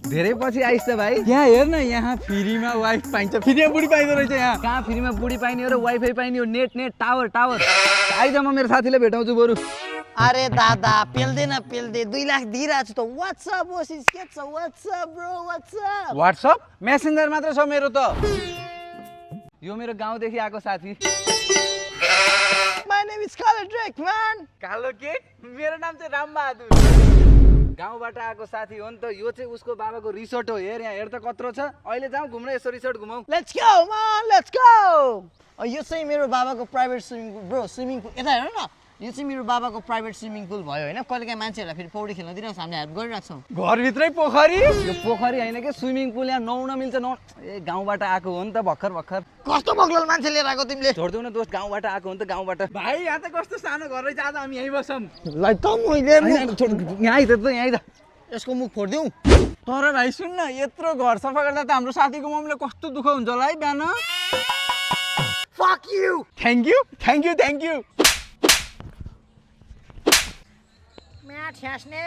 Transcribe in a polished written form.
धेरै पछि आइस त भाइ। यहाँ हेर न, यहाँ फ्रीमा वाइफ पाइन्छ। फ्रीमा बुढी पाइँदो रहेछ यहाँ। कहाँ फ्रीमा बुढी पाइने हो र वाइफाई पाइने हो? नेट टावर आइज म मेरो साथीले भेटाउँछु बरु। अरे दादा पेल्दे 2 लाख दिइरहेको छु त। व्हाट्सअप ओसिस के छ? What's up bro what's up. WhatsApp messenger मात्र छ मेरो त। यो मेरो गाउँदेखि आएको साथी। माय नेम इज कालो ड्रेक म्यान। कालो के? मेरो नाम चाहिँ रामबहादुर। गाउँबाट आएको साथी हो नि त। यो चाहिँ उसको बाबाको रिसोर्ट हो। हेर यहाँ हेर त कत्रो छ। अहिले जाउँ घुम्न, यसो रिसोर्ट घुमाऊ। Let's go man let's go. यो चाहिँ मेरो बाबाको private swimming pool bro. Swimming pool यता हेर न, यो चाहिँ मेरो बाबाको प्राइभेट स्विमिङ पुल भयो होइन। कहिलेकाहीँ मान्छेहरूलाई फेरि पौडी खेल्न दिनुहोस्, हामीले हेल्प गरिरहेछौँ। घरभित्रै पोखरी। यो पोखरी होइन के स्विमिङ पुल। यहाँ नुहाउन मिल्छ ए गाउँबाट आएको हो नि त भर्खर। कस्तो बग्लल मान्छे लिएर आएको तिमीले? छोड्देऊ न दोस्त, गाउँबाट आएको हो नि त गाउँबाट। भाइ यहाँ त कस्तो सानो घर रहेछ। आज हामी यहीँ बसौँ। लाई त मैले यहाँ आइज त यहाँ आइज। यसको मुख फोडिदिउँ। तर भाइ सुन न, यत्रो घर सफा गर्दा त हाम्रो साथीको मम्मीले कस्तो दुःख हुन्छ होला है बिहान। Fuck you. Thank you. म्याट ह्यास्ने